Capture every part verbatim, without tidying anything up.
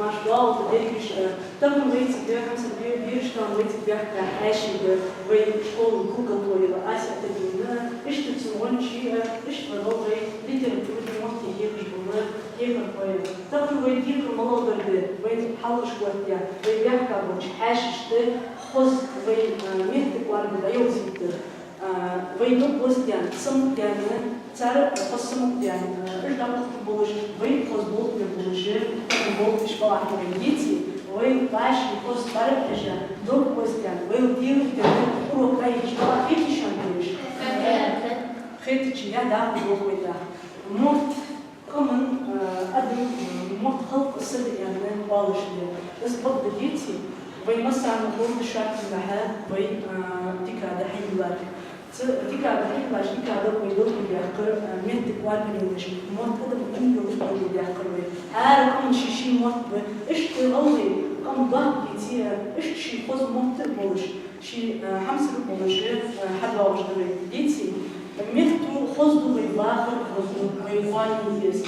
Маша, догӀалта дерригаш, э, тахан вайцига, хӀанз бе-, бераш тахан вайцига баьхка хьаьший да, вай школан кулгалхо йола Ася Атабиевна, иштта цун гӀончий, э, иштта вай гӀалгӀай литературни моттиги хьехаш бола хьехархой. Тахан вай декхар малагӀа дар да, вайна хьалхашка оттаяь, вай баьхка болча хьаьшашта хоза вай, э, мехка кӀоарга дӀайовзийта. А, вай дог гӀоздаьнна, самукъадаьнна, цар хоза самукъадаьнна, а, уж дӀакхухьаргболаш, вай хоза болх бергболаш, болх беш балахь вай, деций, вай вӀаший хоза цӀера а хьежа, дог гӀоздаьнна, вай дегӀа дерригача урок дӀайихьаш балахь хетий шоана бераш? Хетача, я дӀахо болх бе деза. Мотт къаман, а, адам, а, мотт халкъа са да аьнна оалаш да. Из бакъда, деций, вай массане а ховргда шоана дехьа вай, а, декада хьайийллача. Цу декада хьайийллача, декада вай лелабаьккхар, а, меттага кӀоаргленаш, мотт адам къаман лелабаьккхар вай. ХӀара къаман ший-ший мотт ба, иштта гӀалгӀай къам доккха, деций, а, иштта ший хоза мотт а болаш. Ший, а, хьамсара болаш, а, хьадоагӀаш да вай, деций. Метто хоза да вай лахар, хоза да вай къоанен еза.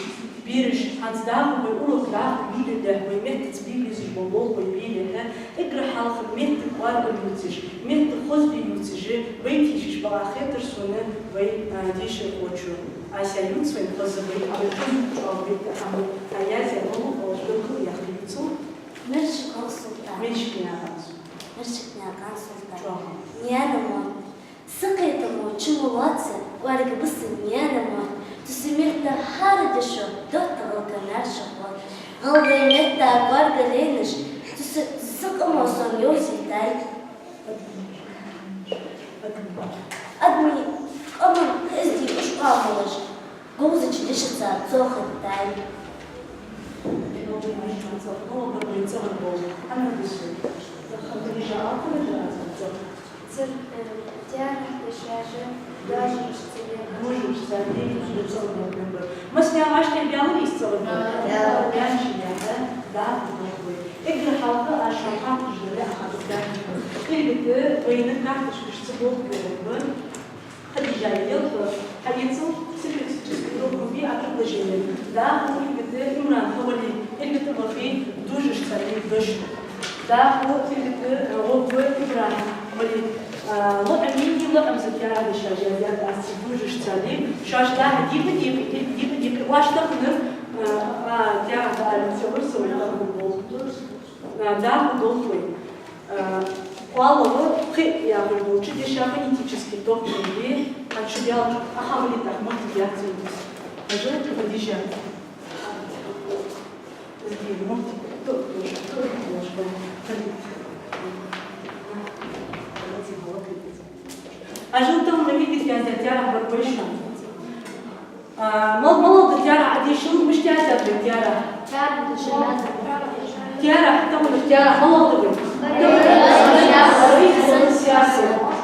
Бераш, хӀанз дӀахо вай урок дӀахо йолалехь, вай меттаца бе безаш бола болх вай белехь, эггара хьалха меттага кӀоарга ювцаш, метто хоза бе ювцаш, вай тийшаш балахь хетар сона вай, а, дешархочо. Ася, ювц вайна хоза, вай, а, вай чӀоагӀа вай, а, а, язъяь болх болаш белгала яхка ювцал. Мерчикнаькъан Султан. Мерчикнаькъан Султан. Мерчикнаькъан Султан. ЧӀоагӀа. Наьна мотт. Са кхетамо чу ма лоаца, кӀоарга ба са наьна мотт. Цу са метта хӀара дешо дотта гӀалгӀай маьрша хов. ГӀалгӀай метта кӀоарга лайнаш, цу са, са къамо сона йовзийтай. Адамий къаман эздий уж оамалаш говзача дешаца цох хеттай. Цер, э, таьрахь дешаш, дожаш ца ле. Дожаш ца ле, дожаш ца ле. Массане а вӀаштӀехьа баьлар из цӀагӀа? Да. Баьннача яхьа, да, да. Эггара хьалха аз шоана хаттараш дале а хаттар даьннача. Иргата вайна карточкаш ца болх бе ба. Хадижа, йоах, хьаэцал, синтаксически долхун бе а предложени. ДӀахо иргата Имран хьавале, иргата вахе, дожаш ца ле дош. ДӀахо иргата, э, гӀоргва ИбрахӀим вале, а, лакъамий, лакъамза таьрахь дешаш яздаьд аз цу дожаш ца ле. Шоаш дӀахо дийкъа, дийкъа, дийкъа, дийкъа, дийкъа, вӀаштӀехьа, а, а, таьрахь да аьле, ца вар со вай тахан болх. А, дӀахо долх вай. А, кхоалагӀа пхиъ яхаш долча деша фонетически топ ма бий, хӀанз шу баьлча, ахьа вале тӀаккха моттиг яц из. Хьажал, Хадижа. Из бе моттиг, то, то, то, то, то, то. Хьажал, тахан ма иргит яздаь таьрахь бар вай шоана. А, мал-, малагӀа да таьрахь Ӏа дешал, мишта яздаьд вай таьрахь? Таьрахь, тахан таьрахь малагӀа да вай?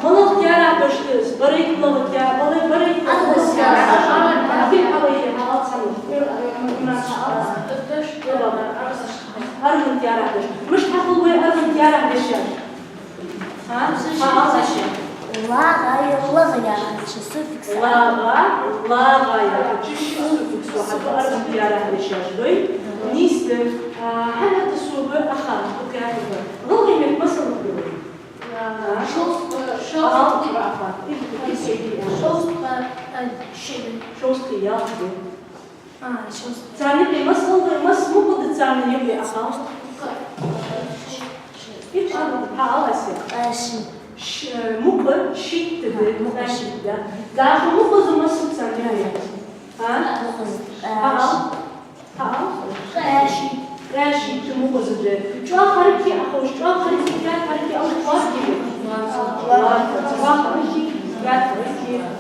МалагӀа таьрахь дош да из? БарайклагӀа таьрахь, балай, барайклагӀа. АргӀан таьрахь. Кхы хьавайе, хьаалцам. АргӀан таьрахь дош. Мишта хьахул вай аргӀан таьрахь дешаш? А? ХӀаа, Саша. ЛагӀа е лагӀа яхача суффикса. ЛагӀа, лагӀа яхача суффиксо хьахул аргӀан таьрахь дешаш дой. Нийса да, а, хӀанз тӀа суба аха, укх яхар. ГӀалгӀай метта масал хургда вай? А? Шовзткъа, шовзткъа. Ага. Шовзткъа, а, ши. Шовзткъа ялх да. А, шовзткъа. Царна юкъе масса хилар, масса мукъа да царна юкъе, аха? Итт хьал да, хьаала, Ася. А, шийтта. Ш-, э, мукъа шийтта да, мукъа шийтта да. ДӀахо мукъаза масса царна юкъе? А? Мукъаза. Хьаала. Хьаала. Ткъаь шийтта. Ткъаь шийтта мукъаза да. ЧӀоагӀа хьаракат а ховш, чӀоагӀа хьаракат, чӀоагӀа хьаракат а ховш. ЧӀоагӀа хьаракат, чӀоагӀа хьаракат,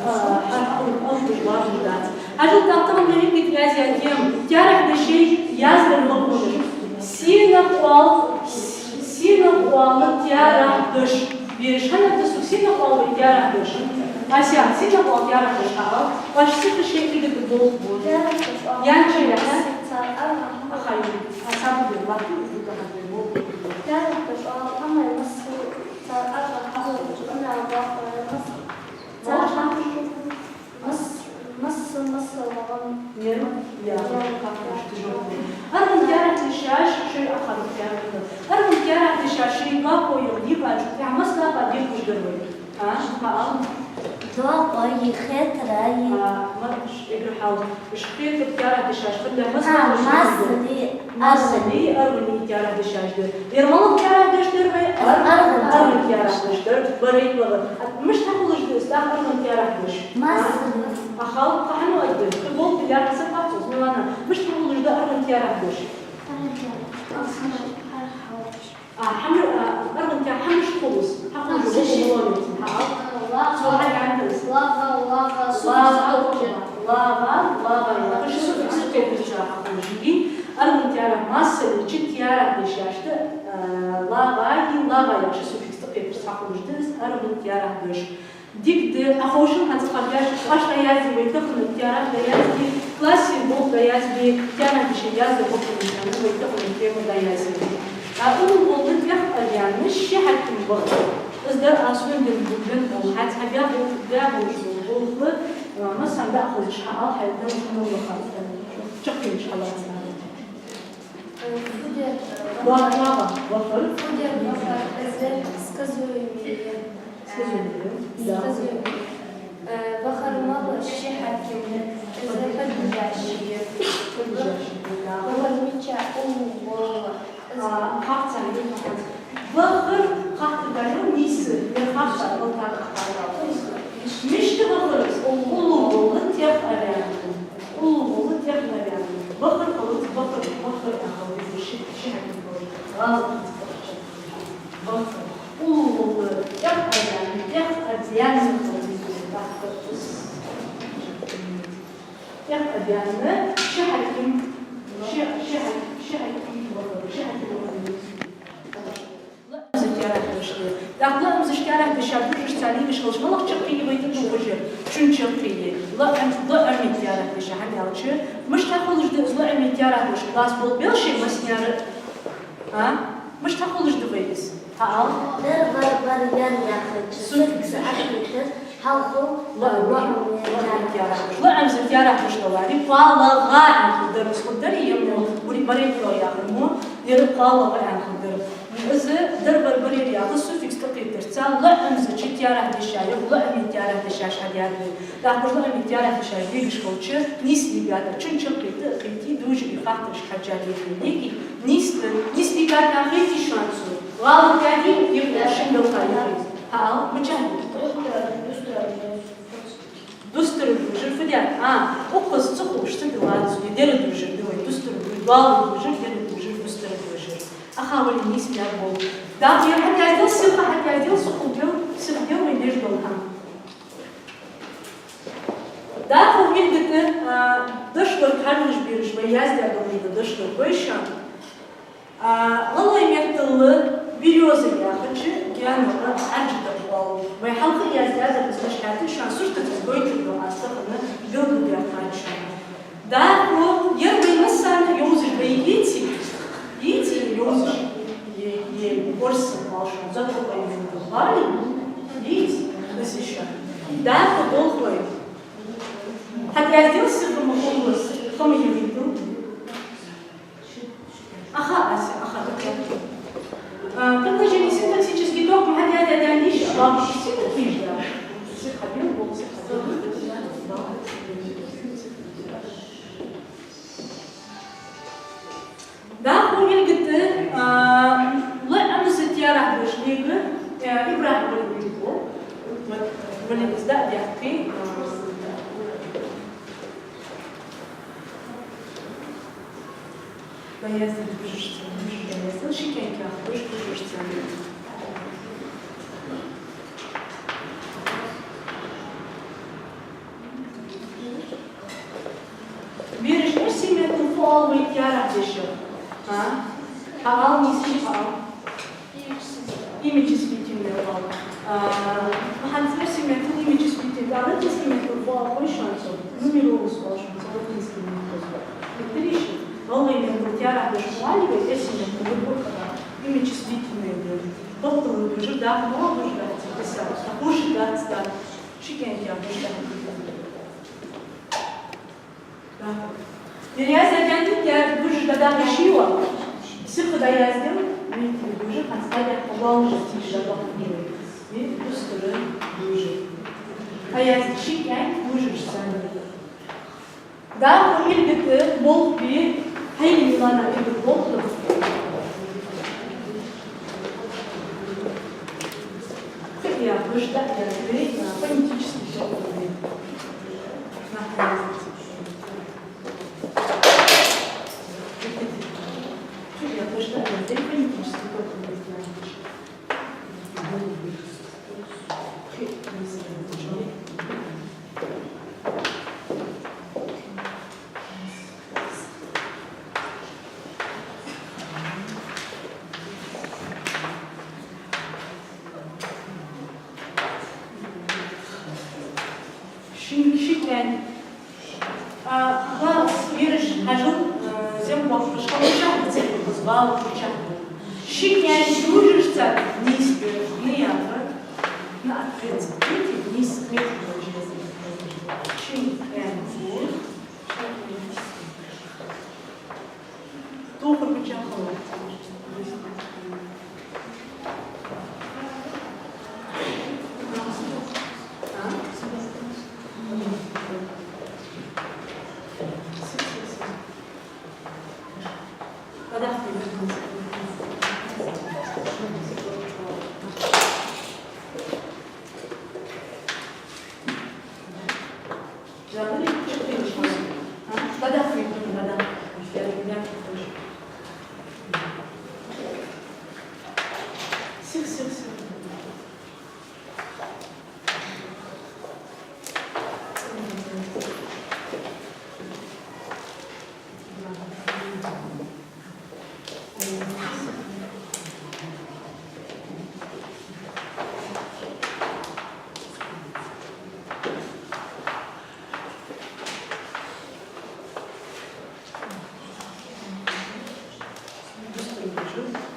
а, хьаракат а ховш варгдац. Хьажал, тахан ма иргит язъяь тема. Таьрахь дешай яздар лакхвеннаш. Сенах оал, сенах оал таьрахь дош? Бераш, хӀанз тӀа суга сенах оал вай таьрахь дош? Ася, сенах оал таьрахь дош, хьаала. Оаш сиха шоай иргата болх бе. Янча яхьа? Ахай, а саб де, лаху, ду, ду, ду, ду. Таьрахь дош оал, амма масса цар аргӀан хьалхашка къамаьл баккхар, масса. Масса, масса, масса вагӀан. Нерв, я, я, как что же. АргӀан таьрахь дешаш, шоай Дакъа йоах дийкъача, тӀехьа маса дакъа дийкъаш дар вай? А, ма ал. Дакъа, йи, хетара, йи. А, ма, ш-, эггара хьалха. Уж хетар таьрахь дешаш хилар, маса... А, масали, масали, аргӀани. АргӀани таьрахь дешаш дар. Ер малагӀа таьрахь деш дар вай? Ар-, аргӀан. АргӀан таьрахь деш дар. Барайт вала. А мишта хьахулаш да из, тӀаккха аргӀан таьрахь деш? Масали. А, а хьалха хьан вадда? Ты болт для хьасаб хьацус, Милана. Мишта хьахулаш да аргӀан таьрахь деш? АргӀан таьрахь. А, хьамр-, а, аргӀан таьрахь хьамраш хулус. Хьахулаш да молодец. Хьа, ал. ЛагӀа. Со хьагӀантас. ЛагӀа, лагӀа, лагӀа, суффикс. ЛагӀа, лагӀа, лагӀа. Ши суффикс тӀакхетарца хьахулаш да. АргӀан таьрахь масали чу таьрахь дешаш да, а, лагӀа, йи, лагӀа яха ши суффикс тӀакхетарца хьахулаш да из аргӀан таьрахь деш. Дика да, Ӏоховшал хьа цкъа беш, оаш дӀаязде вай тахан таьрахь, дӀаязде, классе болх дӀаязде, таьрахь дешар язде болх дӀаязде, вай тахан тема дӀаязде. А, уллув гӀолла тӀех а ваьнна, ши хьаким вахар. Из дар аз хьона денна болх, хьа цхьа баьгӀ-, баьгӀаш бола болх, а, массанена дӀахозаш хьаала, хьайна дар хьона вахар. Чакхйоалаш хьалаца. Э, фу дар, э, ва-, вахар. Вахар. Фу дар вахар, из сказуемое. Сказуемое, да. Сказуемое. Э, вахар мала ши хьаким, из подлежащее. Подлежащее, да. Вахар мича уллув гӀолла. А, харцахьа юха хьац. Вахар хаттар дале нийса, ер харцахьа мала тӀакхетар. Мишта вахар из? Уллув гӀолла тӀех а ваьнна. Уллув гӀолла тӀех а ваьнна. Вахар хилац, вахар, вахар а хилац, ши, ши хьаким хилац. ГӀалат хилац. Вахар. Уллув гӀолла тӀех а ваьнна, тӀех а ваьнна хилац. ТӀех а ваьнна, ши хьаким, ши, ши хьаким, ши хьаким вахар, ши хьаким вахар. ЛаӀамза таьрахь деш да. ТӀаккха лаӀамза таьрахь дешаш, дужаш царна йиш хилча, малагӀча кхы а вай тӀадувхаш яр? Чун чаккхе. ЛаӀам-, лаӀаме таьрахь дешаш, хӀана аьлча, мишта хьахулаш да из лаӀаме таьрахь деш? Классе болх беш массане а? А? Мишта хьахулаш да вай из? Хьаала. Дар, бар, бар, яр яхача суффикс тӀакхетар. Хьалхо лаӀам, лаӀам, лаӀам таьрахь деш. ЛаӀамза таьрахь деш даларе, кхоалагӀа аьнна хургдар, из хургдар, е мо, гури барайт вала яхар мо, ер кхоалагӀа аьнна хургдар. Из дар, бар, бар, яр яха суффикс тӀакхетарца лаӀамза чу таьрахь дешаш, е лаӀаме таьрахь дешаш хьадаьд вай. ТӀаккха уж лаӀаме таьрахь дешаш бегаш хилча, нийса бегад, чун чаккхе а кхетий, дужаш а хаттараш хьежжа дехе леги, нийса, нийса бегад а кхетий шоана цо. ГӀалат даьдий, е шин белха яхий. Хьаала, мичахьа? Дустара дужар фу да? А, укхаза ца ховш ца хилац, е дера дужар да вай, дустара дужар, доаллара дужар, дера дужар, дустара дужар. Аха, вале нийса баьб болх. ДӀахо ер хьатӀаязде, сиха хьатӀаязде, сиха дел, сиха дел вай деш дола хӀама. ДӀахо вилгата, а, дошлорг хьарвуж бераш вай яздаь дола дошлорг вай шоана. А, гӀалгӀай меттала берёза яхача гаьнара Ӏаьржа тӀа оал. Вай хьалха яздаьдар из, иштта хӀаьта шоана суртаца из гойтаргда аз тахан, белгалдаьккхад шоана. ДӀахо ер вай массане а йовзаш ба, йиций, йиций йовзаш, е, е, орсо оал шоана, закрываем глаза, йиций, из шоана. ДӀахо долх вай. ХьатӀаяздел сиха ма хулла, ха ма йовийтал. Аха, Ася, аха, аха. А, предложени синтаксически токхам хьатӀаяздаь даьнна дийша, а, сиха хьийжа. Сиха хьабел, бо сиха хьабел. ДӀахо вилгата, а, лаӀамза таьрахь деш лега, э, ИбрахӀим Валидов. Валидов, да, дехкий. ДӀаяздел дужаш цӀена, дужаш дӀаяздел, ши кӀаьнк яха дужаш, дужаш цӀена. Бераш, эрсий меттала фу оал вай таьрахь дешах? А? Хьаала, нийса хьаала. Имя числительное оал. А, хӀанз эрсий меттала имя числительное, а латинский меттала фу оал хой шоана цох? Нумеролус оал шоана цох, латинский меттала. Дикториш, гӀалгӀай меттала таьрахь деш хьавале вай, эрсий меттала вай бохаб, имя числительное да. Боккъала дужар, дӀахо малагӀа дужар дац, писать, ховш дац, дац. Ши кӀаьнк яха дужар дац. Ер яздаь даьнна, ер дужаш дӀадахьа йиш йий? Сиха дӀаяздел, меттала дужар, хӀанз дӀадехка. Алжир тиша бахьан бе, дустара дужа. Аяз ши кӀаьнк дужаш санна. ДӀахо илгата болх бе, хьайна милана илгата болх бе. Кхы а яхаш, дӀа а яхаш, фонетически болх бе. Нахьа язык. Шин, ши кӀаьнк. А, ва, бераш, хьажал, а, зем боккхаш, хьалха чахь ца хургбаз, бала чахь. Ши кӀаьнк дужаш цар нийсбе, на яха, на ответ, видите, нийсбе. Ши кӀаьнк. Тохар мичахьа хала?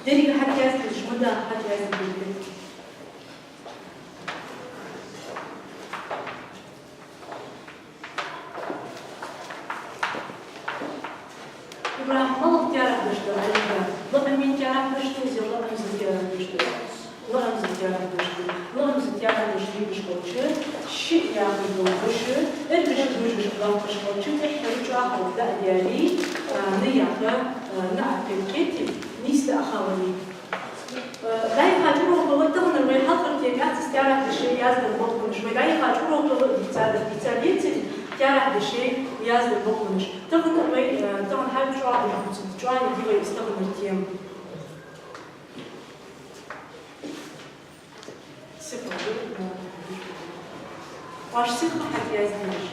Деррига хьатӀаяздеш, мада хьатӀаяздеш. ИбрахӀим, малагӀа таьрахьдош да Ӏилманга? Лакъамий таьрахьдош да из, е лакъамза таьрахьдош да? Лакъамза таьрахьдош да. Лакъамза таьрахьдош дийгаш хилча, шиъ яхаш дола гуш, эргаш дужаш латташ хилча, тӀеххьара чӀоагӀа дӀа а даьле, а, на яха, а, на а кхетий, нийсса а хала. Э, дӀаяхача урокал тӀа тахан вай хьалхара тема яц из таьрахьдешеи яздарча бокъонашеи. Вай дӀаяхача урокал тӀа дийцад, дийцад еций таьрахьдешеи яздарча бокъонашеи. Тахан вай, э, тахан хьал чӀоагӀа дувц, чӀоагӀа дий вай из таханара тема. Сиха, э, оаш сиха хьатӀаяздеш.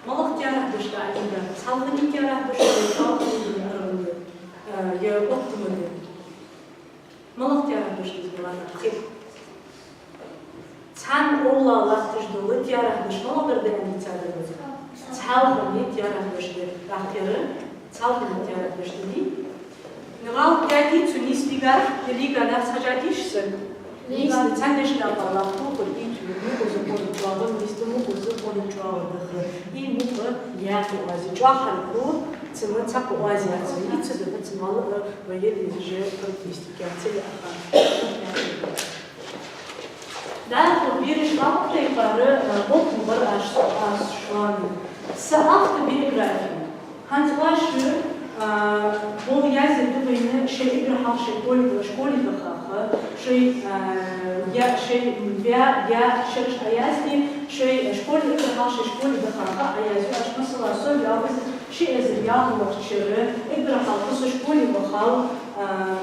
МалагӀа таьрахьдош да Ӏилманга? Цхьалхане таьрахьдош да, цхьалхане, э, е оттамане? МалагӀа таьрахьдош да из, Милана? Цхьан овла латташ дола таьрахьдош малагӀа дар да аьнна дийцад вай? Цхьалхане таьрахьдош да. ТӀаккха ер цхьалхане таьрахьдош да. ГӀалат даьдий цо нийсбигар, е лийгар, нах схьажадий шоана? Нийса. Цхьан дешнаькъан латтар дийцар, мукъаза кхоана чӀоагӀа, нийса мукъаза кхоана чӀоагӀа даха. И мукъа яха оаз, чӀоагӀа хьарху, цунна цхьаккха оаз яц. И цу даха цунна вала, э, вай ели же характеристика яц, цели аха. ДӀахо бераш, укх тайпара, э, болх бе беза аз, аз шоана. Са автобиографи. ХӀанз оаш, а, бо язъе дувцаш шоай эггара хьалха шоай школе, школе даха, шоай, а, я, шоай баь, я шераш Ӏоязде, шоай школе эггара хьалха шоай школе даха Ӏоязъе оаш, масала, со ваьв из ши эзар ялхлагӀча шера, эггара хьалха со школе вахав, а,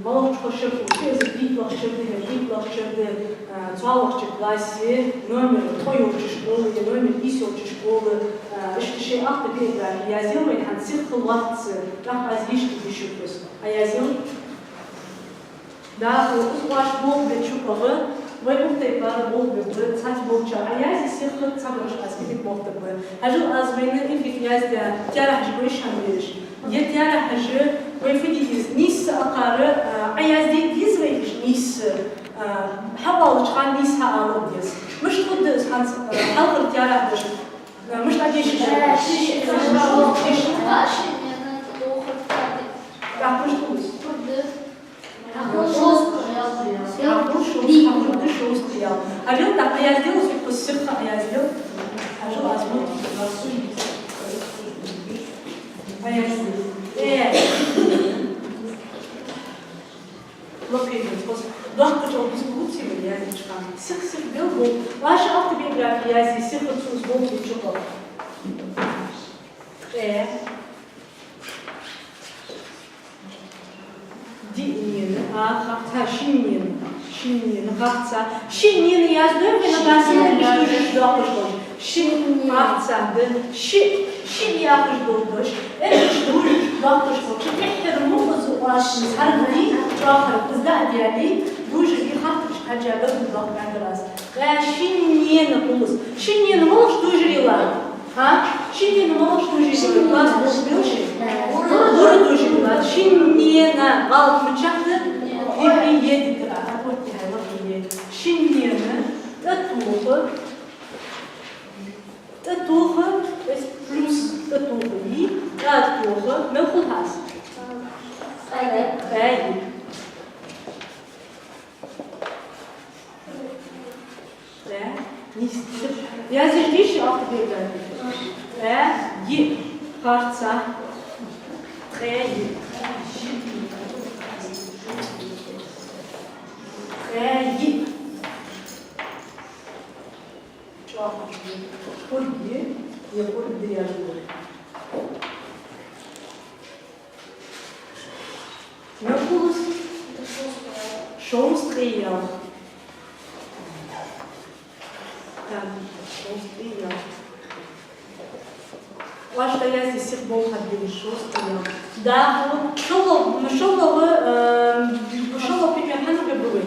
малагӀча шера, ши эзар дийтлагӀча шера да, дийтлагӀча шера да, а, цхьоалагӀча классе, номер ткъо йолча школе, номер ийс йолча школе, а, иштта шоай автобиографи язъяьй вайна, хӀанз сиха лоацца, тӀаккха аз иштта дийшад аз. Ӏоязъяьй? ДӀахо, укх оаш болх беча юкъе, вай укх тайпара болх бергба, цхьацца болчар Ӏоязъе сиха, цхьабараш аз кӀезига болх бергба. Хьажал, аз вайна ифрит яздаь таьрахьаш ба шоана бераш. Е таьрахьаш, вай фу де деза, нийсса акхар, а, Ӏоязде деза вай уж нийсса, а, хьавоалача хана нийсса хьаала деза. Мишта хургда из хӀанз, а, хьалхара таьрахьдош? Мишта дийшад? ТӀаккха мишта хул из? Хьажал, тӀаккха язде, укхаза сиха язде. Хьажал, аз мо. Хьаязде. Э. Лакхе деза, хоза. Доккхача алапаца бу цига язъеча хана. Сиха-сиха белгал. Ваша автобиографи язде, сиха цунца болх беча хана. Э. Диъ нена, а, харц, а, шин нена. Шин нена, харц, а. Шин нена яздой вай нагахьа санна, эргаш дужаш доаккхаш хилча. Шин, харц, а, да. Шиъ, шиъ яхаш дола дош. Эргаш дужаш доаккхаш хилча. ТӀеххьара мукъаза оаш хьаргдий, чӀоагӀа хьаргда, из дӀа а даьле, дужаш и харцача хьежжа гӀаддоаккхаргдар аз. Э, шин нена хул из. Шин нена моллагӀча дужаре латт? А? Шин нена моллагӀча дужаре латт? Класс болх беш? Лора дужаре латт. Шин нена гӀалат мичахьа да? Хи-, хи-, е дитар. А, вот, е, вот, е. Шин нена. ТӀатоха. ТӀатоха, то есть плюс тӀатоха, и, тӀатоха, мел хул хьа из? Ай. Ай. Да? Нийса. Язъеш дий ший автобиографи? Э, йиъ. Харц, а. Ткъаь йиъ. Ткъаь йиъ. ЧӀоагӀа. Хургья, е хургда яздой. Мел хул из? Шовзткъеи ялх. Так, шовзткъеи ялх. Оаш дӀаязде, сиха болх хьабе, шовзткъеи ялх. Да, шоллагӀа, шоллагӀа, э, шоллагӀа пример хьанга бу вай?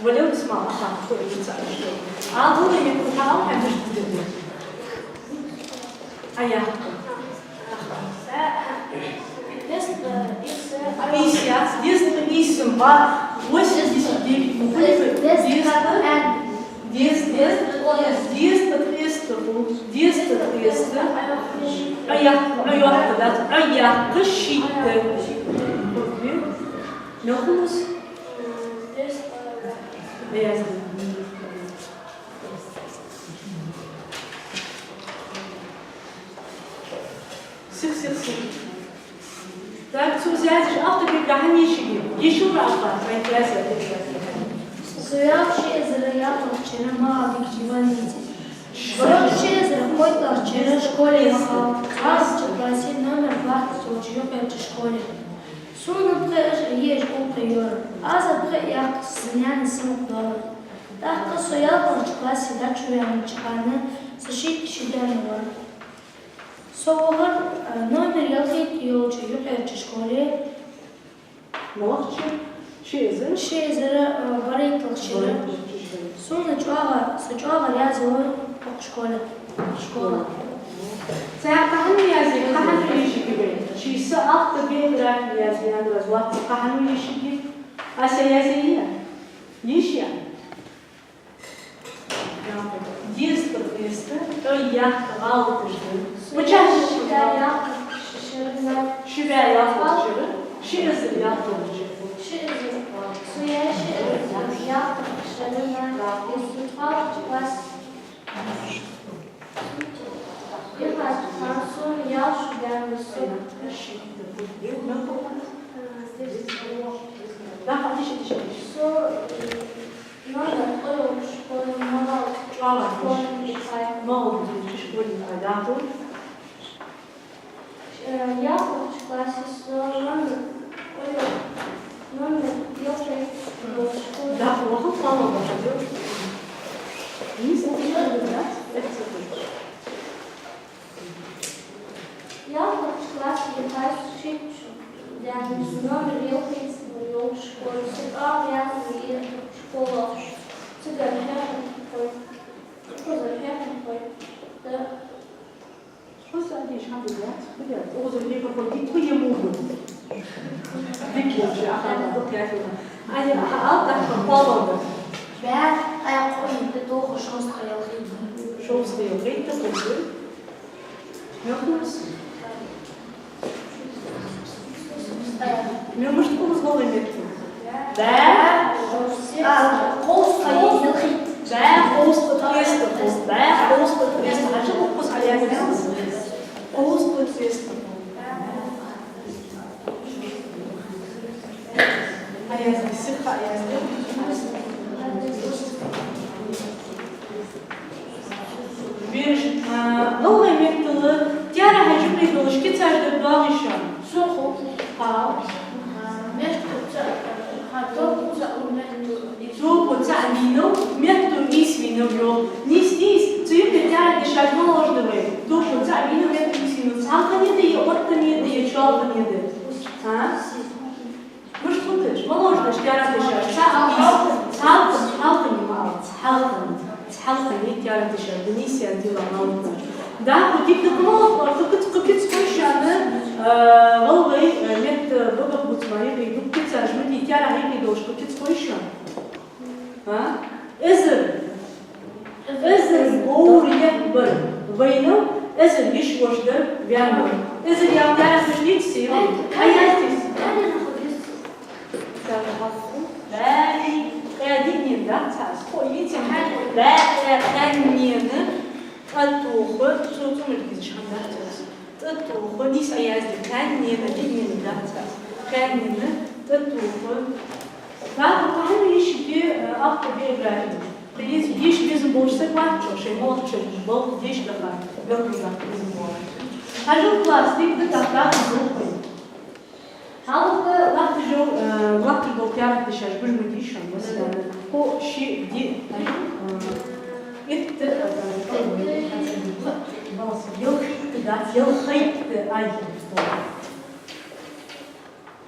Валел исмал, аха, хӀанз ца аьлча. А, вале, я кхы хьал хьабеш деза. А, я. Дезткъа ийс. Ийс яц, дезткъа ийс ма, восемьдесят девять ма хулий вай. Дезткъа. Дезткъа, дезткъа, дезткъа, дезткъа, дезткъа. Ӏояккха, Ӏояккха, да, Ӏояккха шийтта. Мел хул из? Сиха, сиха, сиха. Так, цо язъеш автобиографи хьан йишийгий? Йишийла, аха, хьай язъяь. Со ялх ши эзар ялхлагӀча шера МагӀалбикача больнице. Со ши эзар кхойтталагӀча шера школе вахав. КхоалагӀча классе номер кхоалагӀча йолча юкъерча школе. Сона пхи эш а, йиъ эш а уллув йора. Аз а пхи а яьккхача, са наьна синош долаш. ТӀаккха со ялхлагӀча классе дӀачуваьннача хана са шийтта ши даьна вар. Со вахар, а, номер ялхайтта йолча юкъерча школе. МалагӀча шера? Ши эзар? Ши эзар, а, барайтталагӀча шера. БарайтталагӀча шера. Сона чӀоагӀа, со чӀоагӀа раьза вар укх школе. Школа. Цхьа кхы хьан язъе, кхы хьан йишийгий вай? Ший са автобиографи язъе аьнна, раз вац, кхы хьан йишийгий? Аса язъе я? Йиш я? Дезткъа, дезткъа, Ӏояккха гӀалаташ да. Мичахьа? Ши бӀаь ялхлагӀча шера. Ши бӀаь ялхлагӀча шера. Ши эзар ялхлагӀча шера. Ши эзар. Со яь ши эзар ялхлагӀча шера. КхоалагӀча классе. Яхаш хана сона ялх шу даьннад. Со, э, Номер кхоалагӀча школе, МагӀалбикача школе. МагӀалбикача школе, да, хӀу? Э, ялхлагӀча классе со номер кхоалагӀ, номер ялхайтта йолча школе. Да, хӀу, вахал, хӀу, вахал, да. Нийса, да, да. ЯлхлагӀча классе яхаш шийтта шу даьннад, номер ялхайтта йолча школе. Со чӀоагӀа раьза я школах. Цигара хьехам хой. Укхазара хьехам хой. Да. Хьо са дийша хьан дигат? Дигат. Укхазара хьехам хой. Ди тхо ему бу. Дикки, ахана, дукха яхина. Ай, а, ал, так, хвалал да. БӀаь, ай, кхоъ, тӀатоха, шовзткъа ялхайтта. Шовзткъа ялхайтта, хоза. Мел ховргда? Мел мишта ховргда гӀалгӀай меттала? Баь, а, кхузткъа, баь, кхузткъа тӀеста хов. Баь, кхузткъа тӀеста. Хьажал, укхаза хьаяздир. Кхузткъа тӀеста хов. Хьаязде, сиха хьаязде. Бераш, а, гӀалгӀай меттала таьрахьаш юкъе долаш кицаш дар доагӀий шоана? Сона хов. Хьа? Метто цаӀ, хьа, токо цаӀ, метто. Токо цаӀ вийнав, метто нийса вийнав, йоах. Нийса, нийса, цу юкъе таьрахь дешаш малаш да вай? Токо цаӀ вийнав, метто нийса вийнав. Цхьалхане да е оттаме да е чоалхане да? А? Мишта хургда уж? Малаш да уж таьрахь дешаш? Цхьа-, цхьалха-, цхьалхане ма ала, цхьалхане. Цхьалхане таьрахь дешаш да нийса яздеш, малаш да. ДӀахо дика да кхы малаш, кхы кица, кхы кица ховй шоана, а, гӀалгӀай, а, метта, а, багах бувцаш ма йий, дукха кицаш ма дий, таьрахь юкъе долаш кхы кица ховй шоана? А? Эзар. Эзар говр яхь бар вайнав, эзар йиш-воша дар ваьннав. Эзар яха таьрахь дешаш дийцар сона? Хьаязде. Баьи, ткъаь диънена дац аз. Хо йицем. Баьи, ткъаь диънена, ткъаь тоха, цу цӀумилг дизаш хӀама дац аз. ТӀатоха, нийса язде, кхаьннена, диънена дац аз. Кхаьннена, тӀатоха. Нахах кхы хьан йиш я, э, Ахтарбиев ИбрахӀим? Кхы из деша безам болаш саг вац, шоай моллагӀчар болх деша даха, белгалдаха безам болаш. Хьажал, класс, дика да, тӀаккха дӀахо дулх вай. Хьалха латташ йола, э, латташ бола таьрахь дешаш гуш ма дий шоана, масала, кхо, шиъ, диъ, э, итт, э, ялхайтта дац, ялхайтта, ай, ялхайтта.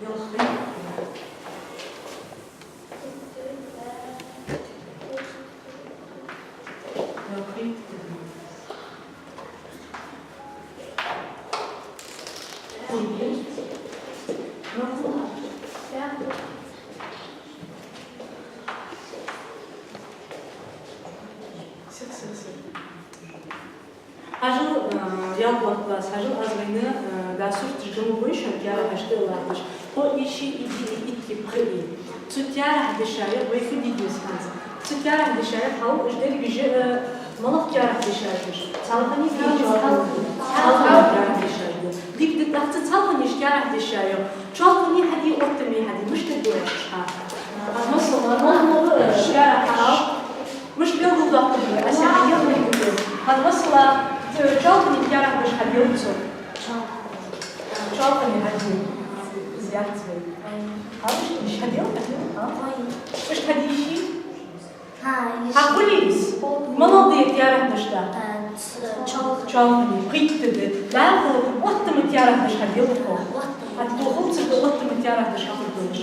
Ялхайтта. Хьажал, э, ялхлагӀа класс, хьажал, аз вайна, э, да сурташ гамгой шоана, таьрахьаш тӀа латташ. Кхо, шиъ, диъ, итт, пхиъ. Цу таьрахь деша юкъе вай фу де деза хӀанз? Цу таьрахь деша юкъе хьал уж деррига уж, э, малагӀа таьрахь дешаш да уж? Цхьалхане, цхьалхане, цхьалхане таьрахь дешаш да. Дика да, тӀаккха цу цхьалханешта таьрахь деша юкъе чоалхане хьаде, оттаме хьаде, мишта дергда уж хьа? Масала, моллагӀа, э, таьрахь хьаала. Мишта белгалдоаккхаргда, аз хьаела мегаш да. ХӀанз, масала, чоалхане таьрахь деш хьадел цо. Чоалхане хьадел. Из яц вай. Хьажал, мишта хьадел, хьадел, а? Мишта хьадийший? Хьахулий из? МалагӀа да таьрахь деш да? Чоалхане. Пхийтта да. ДӀахо оттаме таьрахь деш хьадел тхо. Оттаме. Ат тохал цу тӀа оттаме таьрахь деш хьахулаш.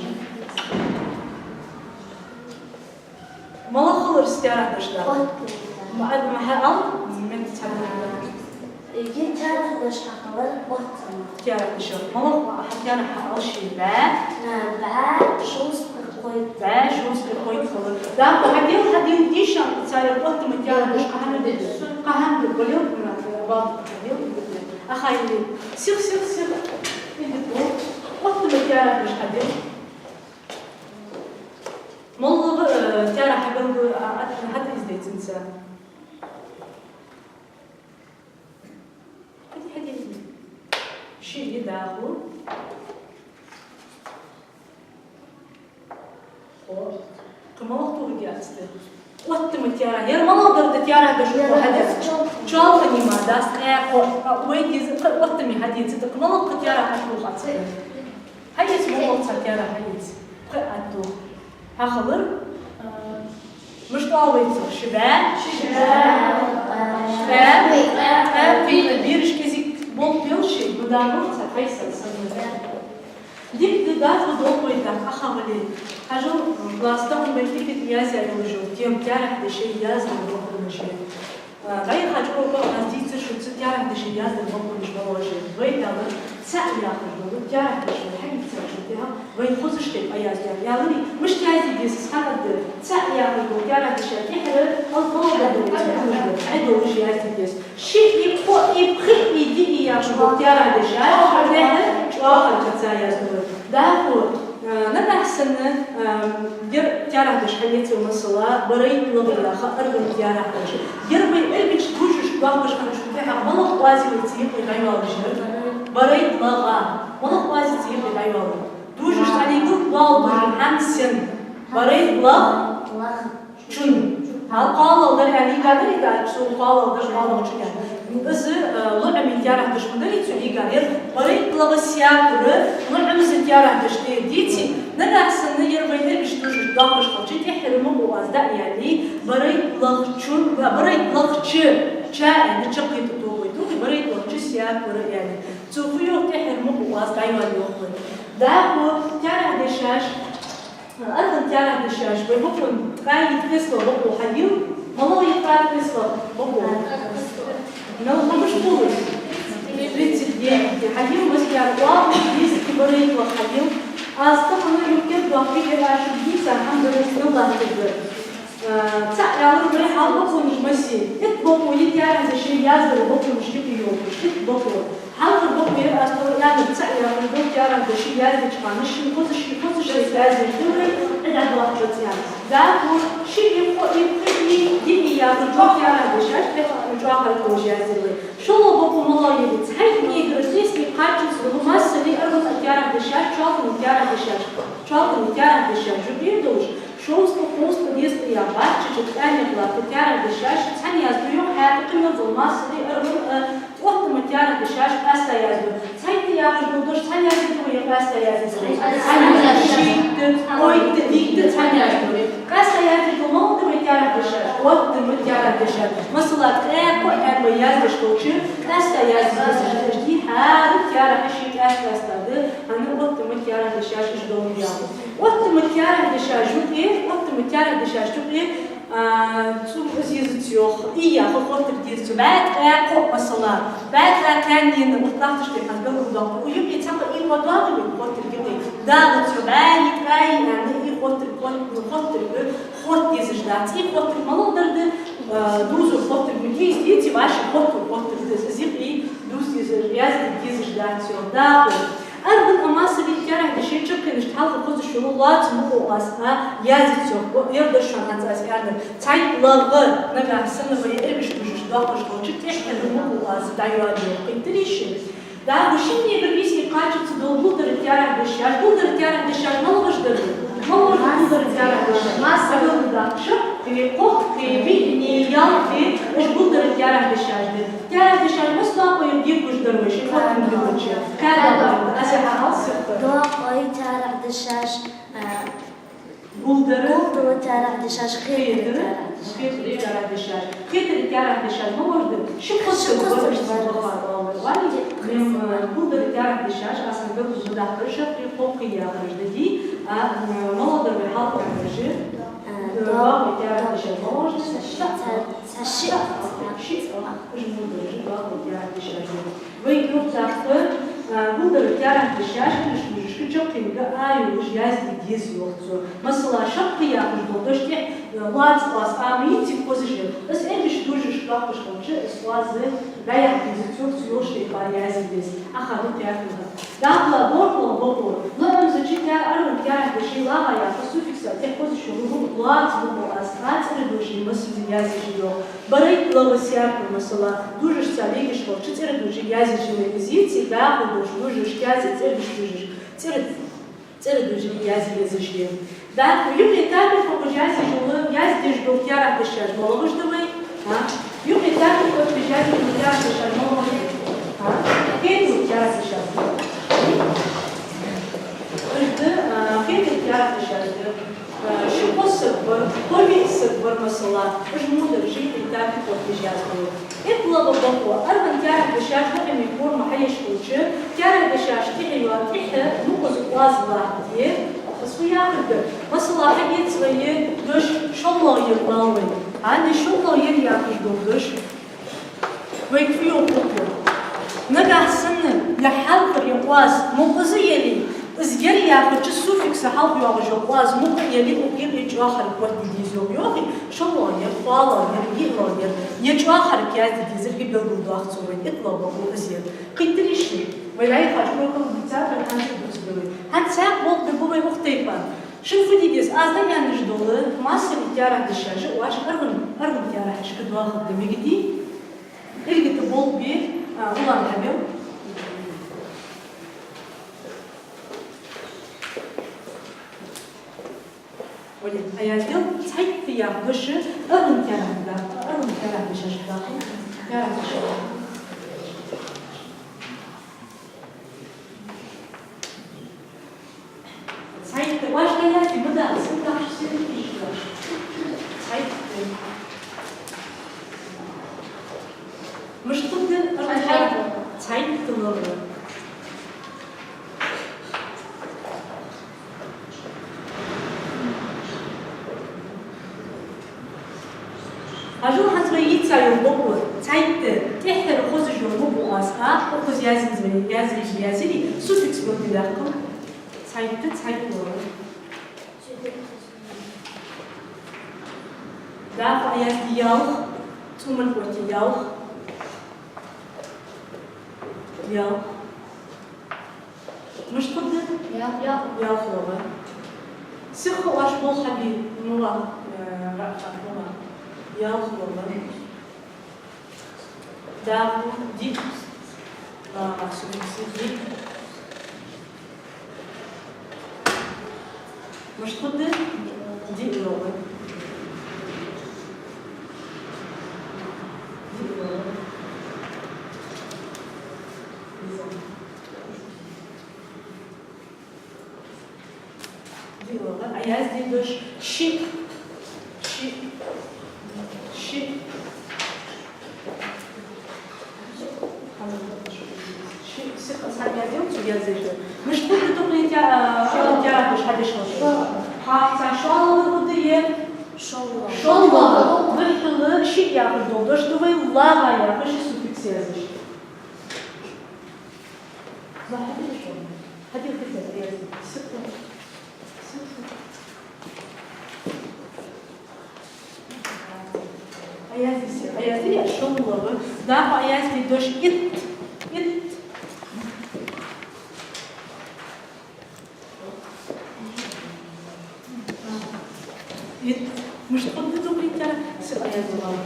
МалагӀа хилар из таьрахь деш да? Оттаме. Ма, ма хьаала, мет цхьа. Э, таьрахь деш хьахилар оттаме. Таьрахь деш. МалагӀа хьа таьрахь хьаала ший? БӀаь? Э, бӀаь шовзткъеи кхойтта. БӀаь шовзткъеи кхойтта хилар. ДӀахо хьадел, хьадел дийша, цар оттаме таьрахь деш кхы хӀама да. Кхы хӀама да, болел, Мурад, бал хьадел, а хайли. Сиха, сиха, сиха. Иди, оттаме таьрахь деш хьадел. МоллагӀа, э, таьрахь хьабелгал, а, ат-, хьатӀаиздеций цунца? Хьаде, хьаде. Шиъ я, дӀахо. Кхо. Кхы малагӀа тохаргьяц те? Оттаме таьрахь. Ер малагӀа дар да таьрахь деш, кхо хьаде. Чоалхане мара дац, э, кхо. А, вай деза, кхы оттаме хьаде, цу тӀа кхы малагӀа кхы таьрахь хьахул хьа цу тӀа? Хьаэца, моллагӀа цхьа таьрахь хьаэца. Пхи атту. Хьахилар? Мишта оал вай цох? Ши бӀаь? Ши бӀаь. Ткъаь? Ткъаь. Бераш кӀезига болх бел шоай, ма дагӀа цхьа хайса санна. Дика да, дӀахо долх вай тӀаккха, Ӏохайна вале. Хьажал, класс тӀа вай дика язъяь йолаш йола тема таьрахь дешай яздар бокъонаш я. А, дӀаяхача уроках аз дийцар шуца таьрахь дешай яздар бокъонаш малагӀаш я. Вай дала цаӀ яхаш дола таьрахь дешай хьаийцачул тӀехьагӀа вай хозаш тайпа язде. Ялари, мишта язде деза из хьанадар? ЦаӀ яхаш дола таьрахь дешай тӀехьара алфавит долаш, Ӏе долаш язде деза. Шиъ, кхоъ, пхиъ, диъ яхаш бола таьрахьдешаш, тӀехьа чӀоагӀа кӀезига язду вай. ДӀахо, а, нагахьа санна, а, ер таьрахьдеш хьаэцар, масала, барайт лагӀа яха аргӀан таьрахьдеш. Ер вай эргача дужашка доаккхаш хиннача тӀехьа малагӀа оаз я цу юкъе дӀайоалаш ер? Барайт лагӀа. МалагӀа оаз я цу юкъе дӀайоалаш? Дужаш цӀалигал доал дужа хӀама сен. Барайт лагӀа чун. Хьал кхоалагӀа дар аьнна йигаргдар, и дар цу кхоалагӀа дар, кхоалагӀа чун аьнна. Из, э, лоӀамий таьрахьдеш ма дарий цу йигаргдар. Барайт лагӀа саькура лоӀамза таьрахьдеш да ер, деций? Нагахьа санна ер вай эргача дужашка доаккхаш хилча, тӀехьара мукъа оаз дӀа а яьле, барайт лагӀа чун, а, барайт лагӀча, ча аьнна чаккхе тӀатохаргда, барайт лагӀча саькура аьнна. Цо фу йоах, тӀехьара мукъа оаз дӀайоал йоах вай. ДӀахо таьрахьдешаш, аргӀан таьрахьдешаш, вай бокъонца ткъаь итт кхеслах бокъо хьайийл, малагӀа я ткъаь итт кхеслах бокъо? Мел хӀамаш хулаш? Тридцать девять. Хьайийл, масала, оалаш деза барайт лагӀа хьайийл. Аз тахан юкъе доаккхе, ер аз шуга дийца хӀама да, АллахӀ дергдар. Э, цаӀ аьлар вай хьалха бокъонаш массе. Итт бокъо я таьрахьдешай яздар бокъонаш юкъе йолаш. Итт бокъо. Хьалхара бокъо яр аз тхона аьннар, цаӀ яхаш дола таьрахьдешай яздеча хана шийна хоза, шийна хоза шоай язъеш да вай, Ӏи дӀадоаккхача цӀен. ДӀахо шиъ, кхоъ, пхиъ, диъ яхаш дола таьрахьдешаш тӀехьа чӀоагӀа хьалкхувш яздир вай. ШоллагӀа бокъо малагӀа я? Цхьайттаннегара цӀийсте кхаччалца дола массане аргӀан таьрахьдешаш, чоалхане таьрахьдешаш, чоалхане таьрахьдешаш юкъе долаш, шовзткъа, кхузткъа, дезткъа яха бӀарччача ткъаьнех латта таьрахьдешаш цхьана язду йоах, хӀаьта къамаьл дола массане аргӀан, э, оттама таьрахьдешаш къаьстта язду. Цхьайтта яхаш дола дош цхьана язду, е къаьстта язду? Цхьана язду. Шийтта, кхойтта, дийтта цхьана язду. Къаьстта язду малагӀа да вай таьрахьдешаш? Оттама таьрахьдешаш. Масала, ткъаь кхоъ аьнна вай яздеш хилча, къаьстта язду дезаш да. ХӀара таьрахь ший къаьст-къаьстта да, хӀана, оттама таьрахьдешаш уж долга яхаш. Оттама таьрахьдешаш юкъе, оттама таьрахьдешаш юкъе, а, цу из езац йоах, и яха хоттарг дезац йоах. БӀаь ткъаь кхоъ, масала, бӀаь ткъаь кхаь нена, вот лахташ тӀехьа белгалдоаккх. Укх юкъе цхьаккха и ма доагӀий хоттарг юкъе? ДоагӀац йоах. БӀаьи ткъаьи аьнна, и хоттарг, хот-, хоттарг, хотта дезаш дац. И хоттарг малагӀа дар да, а, дувзар хоттарг ма дий из, деций, вӀаший хоттар хоттарг да из, из юкъе дувза дезаш, язде дезаш дац йоах. ДӀахо. АргӀан а массане а таьрахьдешай чаккхенашта хьалха хозаш йола лоаца мукъа оаз а язъяц йоах, ер дош шоана хӀанз аз аьннар. Цхьайттаннегара, нагахьа санна вай эргача дужашка доаккхаш хилча, тӀехьара мукъа оаз дӀайоал йоах, кхийтарий шо? ДӀахо шиннегара виъсте кхаччалца дола гулдара таьрахьдешаш, гулдара таьрахьдешаш малагӀаш да? МалагӀаш да гулдара таьрахьдешаш? Масса. Шаккхе, кхоккхе, виъне, ялхе, уж гулдара таьрахьдешаш да. Таьрахьдешаш масса доакъо я дийгуш дар вай ши хоттам дилача? Кхаь доакъо я, аз хьахьал сихха. Доакъой таьрахьдешаш, а, гулдара, гулдара таьрахьдешаш, хетара, хетара таьрахьдешаш. Хетара таьрахьдешаш. Хетара таьрахьдешаш малагӀаш да? Ши кхоссарг бар, ши кхоссарг бар. Вай, мем, а, гулдара таьрахьдешаш, аз хьона белгалдаккхар шаккхе, кхоккхе яхараш да, дий, а, м, малагӀа дар вай хьалха аьннараш? А, доакъой таьрахьдешаш малагӀаш да? Цхьа, цхьа шиъ. Шиъ. Уж мо дараш доакъой таьрахьдешаш да. Вай юха цхьаькха, а, гулдара таьрахьдешаш, уж дужашка чаккхенга а йолаш язде деза йоах цо. Масала, шаккхе яхаш дола дош тӀехьа, а, лоаца оаз а ма йий цига хозаш яр. Из эргача дужашка доаккхаш хилча, из оаз дӀаяккха деза цо, цу йолча тайпара язде деза. Ӏа ха дукха яхийта. ДӀахо ворхӀлагӀа бокъо. ЛоӀамзача таьр-, аргӀан таьрахьдешай лагӀа яха суффикса тӀехьа хозаш йола лоаца мукъа оаз а цӀера дужашка массане язъеш я йоах. Барайт лагӀа саькура, масала, дужашца легаш хилча, цӀера дужашка язъеш я вай из, деций? ДӀахо долча дужашка язъе, цӀердаш дужашка, цӀера, цӀера дужашка язъе езаш я. ДӀахо юкъе тапи хьокхаш яздеш йола, яздеш дола таьрахьдешаш малагӀаш да вай? А? Юкъе тапи хьокхаш яздеш йола таьрахьдешаш малагӀаш да? А? Хетара таьрахьдешаш. Уж да, а, хетара таьрахьдешаш да. Ши кхоссарг бар, кхо виъсарг бар, масала, уж мо дараш юкъе тапи хьокхаш язду. ИттлагӀа бокъо. АргӀан таьрахьдешаш лоӀамий форма хьаеш хилча, таьрахьдешаш тӀехьа йоа, тӀехьа мукъаза оаз латте, из фу яхар да? Масала, хьаэца вай дош шоллагӀа яр оал вай. ХӀанз шоллагӀа яр яхаш дола дош вайга фу йоах хургда? Нагахьа санна ер хьалхара оаз мукъаза яле, Из ер яхача суффикса хьалха йоагӀаш йола оаз мукъа яле, укх юкъе чӀоагӀа хьаракат де деза йоах, йоах. ШоллагӀа ер, кхоалагӀа ер, диълагӀа ер, е чӀоагӀа хьаракат язде дезар хьа белгалдоах цо вайна, итлагӀа ба из ер. Кхийтарий шо? Вай лайхаш урокал дийцар, вай хӀанз дувцаргда вай. ХӀанз цхьаькха болх бергба вай укх тайпара. Шун фу де деза? Аз дӀааьнна дола массане таьрахьдешаш оаш аргӀан, аргӀан таьрахьашка доахаргда мегадий. Иргита болх бе, а, улан хьабел. Валид, а яздел цхьайтта яха дош аргӀан таьрахьа да, аргӀан таьрахьдешаш даха. Таьрахьдешаш. Цхьайтта, оаш дӀаязде ма даха, син даха, син даха. Цхьайтта. Мишта хургда? Цхьайтта. Цхьайтта лола. Хьажал, хӀанз вай йийца йола буква, цхьайтта, тӀеххьара хозаш йола буква аз, а, укхаза язъе вай, язъе, язъе, суффикс белгалдаьккха. Цхьайтта, цхьайтта лола. ДӀахо язде ялх, цӀумалг оттае ялх. Ялх. Мишта хургда? Ялх. Ялх лола. Сиха оаш болх хьабе, мула, э, ра-, мула. Ялх лола. ДӀахо диъ. А, суффикс диъ. Мишта хургда? Диъ лола. Диъ лола. ДиълагӀа. А язде дош шиъ. Шиъ. Шиъ. Шиъ. Сиха схьа язъел, цу язъеш да. Мишта хургда дукха тя-, а, шоллагӀа таьрахьдош хьадеш хилча? Хьа, цхьа шоллагӀа хургда е? ШоллагӀа. ШоллагӀа. Вай хьалха шиъ яхаш дола дош да вай лагӀа яхаш суффикс язъеш. А язде, а язде шоллагӀа. ДӀахо а язде дош итт. Итт. Итт. Мишта хургда дукха тя-, сиха язде вала.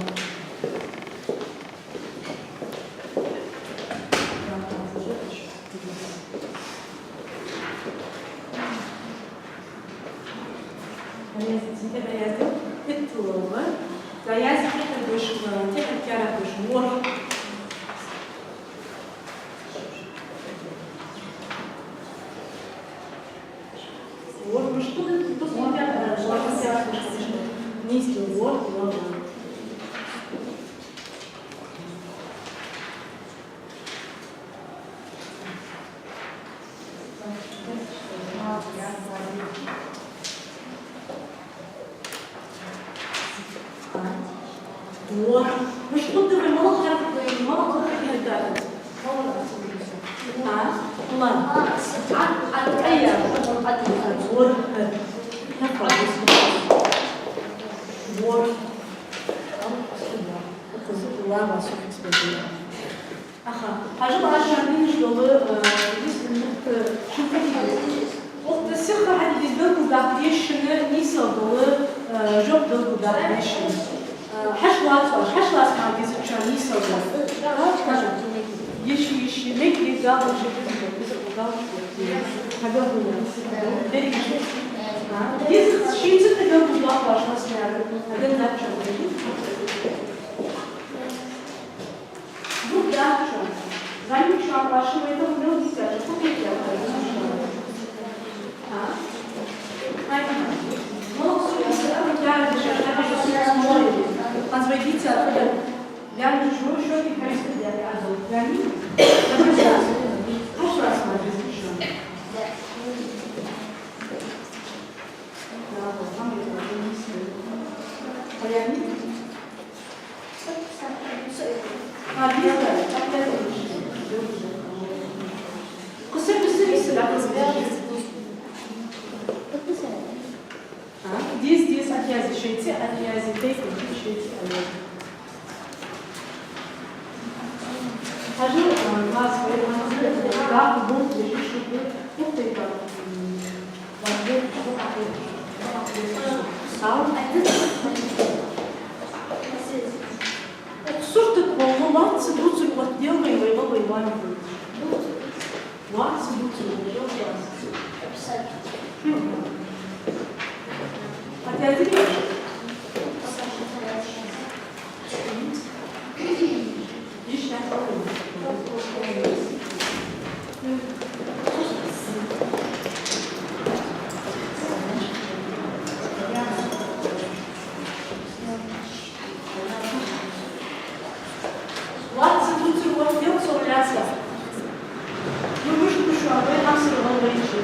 Итт лола. ДӀаязде тӀеххьара дош, тӀеххьара таьрахьдош ворхӀ. ВорхӀ мишта хургда, тӀеххьара таьрахьдош? Нийса ворхӀ лола. ВорхӀ. Мишта хургда вай, малагӀа хьаракат, малагӀа хьаракат да? А? Ла. А, а, а, я. ВорхӀ. ВорхӀ. Укхаза ла ва суффикс белгалдаь. Аха, хьажал, аз шоана дийша дола, э, дийсса минут, э, шин кхетий. Укх тӀа сиха хьадийца белгалдаккха деза шоана нийсагӀа дола, э, жоп белгалдаккха деза шоана. Э, хьаьша лаца оаш, хьаьша лаца мара деза шоана нийсагӀа дола. Йиш, йиш, мегаш да, галочка, беза, беза, галочка. Хьабелгалдаккха. Деррига. А, деза, шийца тӀа белгалдаккха оаш массане а. Хьабелгалдаккха. Дукха дац шоана. ЗӀамига шоана, оаш вай тӀа мел дийцача, фу кхетадаьд шоана? А? Ай, моллагӀа суффикс, а, яра дешаш, хьадеш суффикс моллагӀа я. Хьанз вай дийцар фу да? Яра дешаш, шо тӀа хьаьрис да, яра. Яни? Хьаьша лаца мара деза шоана. Понятно? А, вижу, да, так я вижу. Кусок, кусок, кусок, да, кусок. Шеца а язде тайпа, шеца а язде. Хьажал, а, класс, вай хьанца, а, даьха болх беш шуга, укх тайпара, м, вай болх беш, укх тайпара. Укх сурта тӀа валла лоацца дувцар оттадаьлий вай, вай валлалца. Лоацца дувцар, лоацца. Обязательно. Мгм. Отвязали? Лоацца дувцар оттадаьлий цо лаьца? Ну, мишта да шоана, вай хьамсара гӀалгӀайче?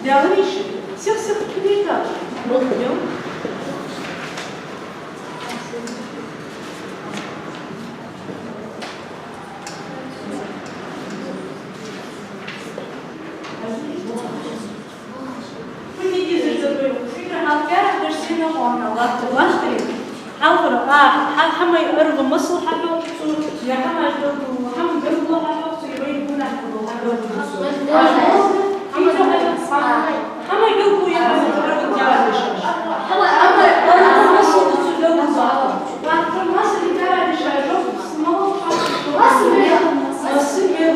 Даьлий шоана? Сих-сиха кхидийта. Оттадаьлий. Фу дийцар цо? Шугара хьалха керахь деш сенах хьона латт-, латтарий? Хьалхара, а, хьа-, хьамай аргӀа масал хьахьокх цо, е хьамаш белгало, хьамай белгало хьахьокх цо, е вай гонахьа дола хьабелгалдеш цо? Хьамай белгало, е хьамай аргӀа масал цо белгалдеш. Масал, масал,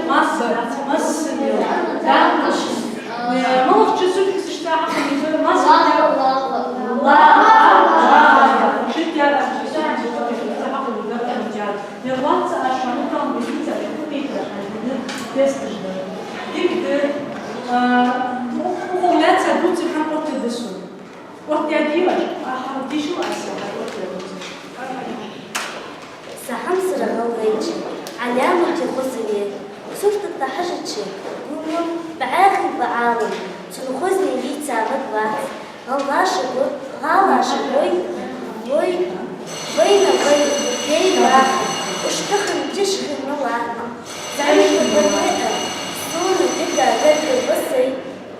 масал, масал, масал, масал. Э, молча, сутки сишта хьакъ не мас. Ла, ла, ла, ла. Шит яра, шит яра, шит яра. Ер лоацца а шоана там бисица, шо кутита, шо дина тесташ да. Дика да, э, ну, укх лаьца дувцар хьан оттадаьд сона? Оттадаьдий, а хьа дийшал аз, хьа оттадаьд. Са хьамсара гӀалгӀайче, Ӏаламате хоза ве, сурта тӀа хьажача, гуллун бӀаьхий ба Ӏалам, цун хозне йийца мегаш вац. ГӀалгӀаша гу, гӀалгӀаша гой, гой, вайна вай, вайна ваха, уж тахан тиша хинна латт. ЗӀамига ба тӀехьа, сона дика гаргара ба сай,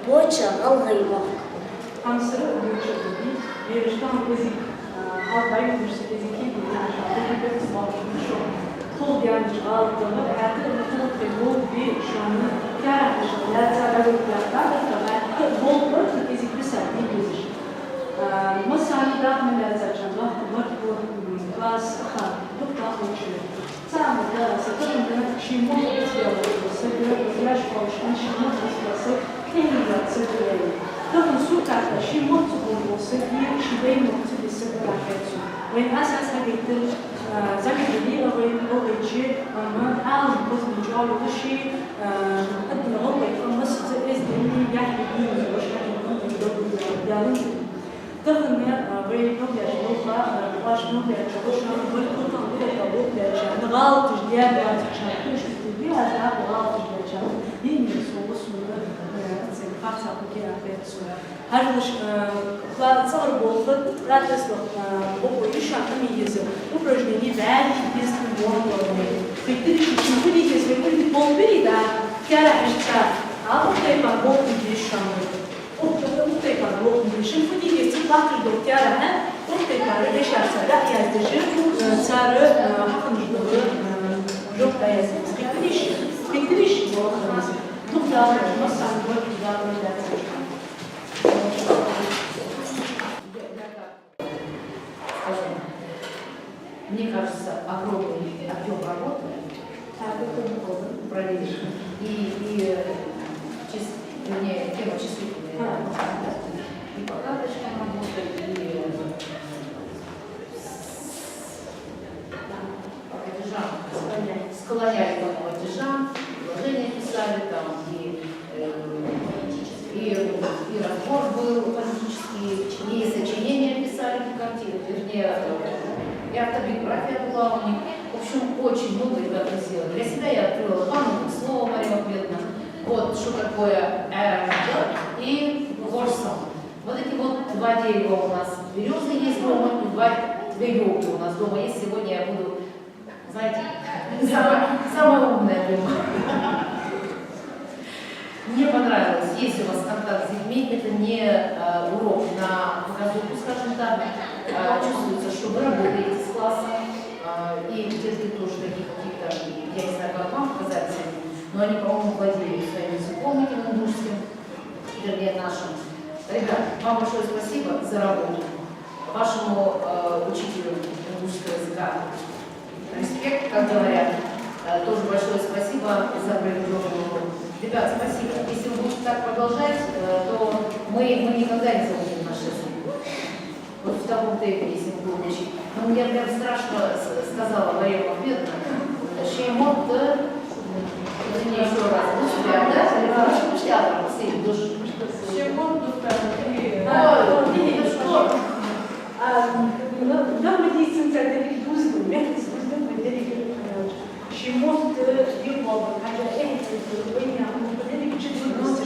боча гӀалгӀай мохк. Хьамсара а дувцар да, бераш тахан кӀезига, а, хьалха ювцаш са кӀезига кхийдина аша, кхы бехк бахаш шо. Хул даьннача гӀалатах, хӀаьта а ма хул тхоай болх бе шоана, керахь дешах лаьца дагадоагӀа, тха болх бар тха кӀезига биса дийна безаш. А, массане дакъа ма лаьцача, доккха барт ба, м, класс аха, дукха дакъа луш я. Цхьа хӀама да, са тахан ший мотт бицбаьлар саг, яш волаш, ший мотт бицбаьлар саг, кхы хӀама дац саг вайна. Тахан сурта тӀа ший мотт ца ховш вола саг, ший даьй мотт ца дий саг вац хеташ. Вайна аз-аз хьагойтар, а, зӀамига дале а вайна гӀалгӀайче, амма Ӏалам хоза чӀоагӀа йолаш, а, аддана гӀалгӀай къам массаза эздели, яхьли дийна йолаш, яхьли дийна йолаш, Даьла Тахан, а, вай мел даьча болха, а, оаш мел даьча болха, вай култан култа болх баьча, гӀалаташ даьр даьча, кхы шуьйта аз дакъа гӀалаташ даьча, дийна со ва сона, а, цхьа харцахьа кхы а хет сона. Хьажалаш, а, кла-, цӀагӀара болх, тӀатесла, а, бокъо йиша хӀама еза, упражнени бӀаьлий деза болх баьле. Хийтарий шо, шун фу де деза, вай фу де болх баьле да, керахь иштта, а, укх тайпара болх бе деза шоана. Укх, укх тайпара болх бе, шун фу де деза, цу латташ дола керахь, укх тайпара вешарца дӀа а яздеш, э, цар, э, хьахинна дола, э, жоп дӀаяздеш. Хийтарий шо, хийтарий шо, болх хиннад. Дукха далар, массане болх далар дац. Скажем, мне кажется, огромный объём работы. Так, это не было. Проверишь. И, и, э, чис-, вернее, тема числительная. А. Да? И по карточкам работы, и, э, по падежам. Склоняли. Склоняли по падежам, предложения писали там, и, э, и, и разбор был фонетический, и сочинения писали по карте, вернее, э, и автобиография была у них. В общем, очень много ребята сделали. Для себя я открыла два новых слова, Мария Ахмедовна. Вот, что такое, э, да, и ворсам. Вот эти вот два дерева у нас, берёза есть дома, и два, две ёлки у нас дома есть. Сегодня я буду, знаете, самая, самая умная дома. Мне понравилось. Есть у вас контакт с детьми, это не э, урок на показуху, скажем так. Э, чувствуется, что вы работаете с классом, э, и детки тоже такие какие-то, я не знаю, как вам показались они, но они, по-моему, владеют своим языком этим ингушским, вернее, нашим. Ребят, вам большое спасибо за работу. Вашему э, учителю ингушского языка респект, как говорят. Э, тоже большое спасибо за проведенную работу. Ребят, спасибо. Если вы будете так продолжать, э, то мы, мы никогда не забудем наш язык. Вот в таком темпе, если мы будем учить. Ну, мне прям страшно с- сказала Мария Махмедовна. Шемот, да? Извини, еще раз. Ну, тебя, да? Или почему тебя там, Василий, душ? Шемот, ну, там, ты- Ой, ты что? А, ну, да, мы действительно дали дузу, мягкость дузу, мы дали, э, шемот, э, не было, хотя я не знаю, вы не, а мы дали чуть-чуть дузу.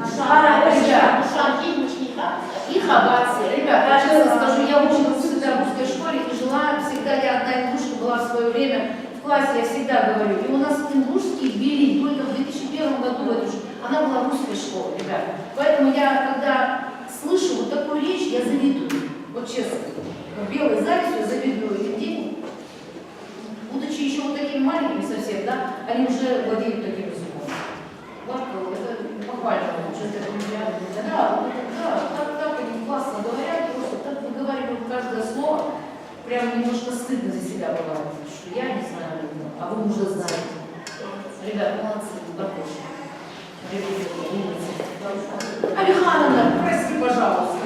А, а, да. Шахи, мужчина. И хабатцы. Ребята, честно скажу, я училась всегда в русской школе и жила всегда, я одна ингушка была в свое время в классе, я всегда говорю. И у нас ингушский ввели только в две тысячи первом году в эту ш- Она была русской школы, ребята. Поэтому я, когда слышу вот такую речь, я завидую. Вот честно. Вот белой завистью я завидую этим детям. Будучи еще вот такими маленькими совсем, да, они уже владеют таким языком. Вот, это похвально. Что это, да, вот это, да, так, так они классно говорят, просто так выговаривают каждое слово. Прям немножко стыдно за себя бывает, что я не знаю, а вы уже знаете. Ребята, молодцы, браво. Ребята, умницы. Алихановна, прости, пожалуйста.